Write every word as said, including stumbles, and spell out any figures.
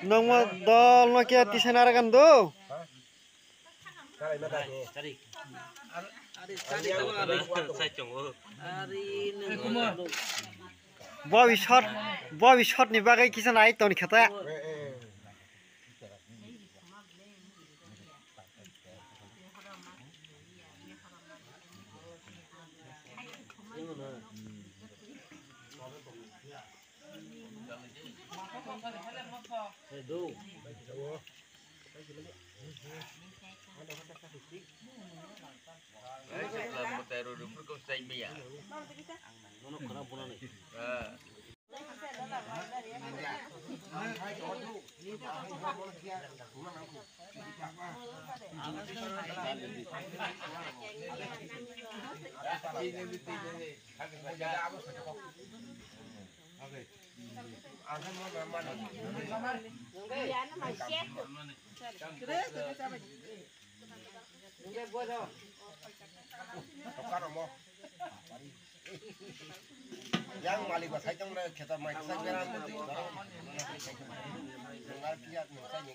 Nongmo dol no khe tisa naragan do. Bobby shot, Bobby shot ni bagwi kisa nai ton khata. Yang malik ba sai tong le kheta mai sai beram. Nang ar kiya nang sai ni.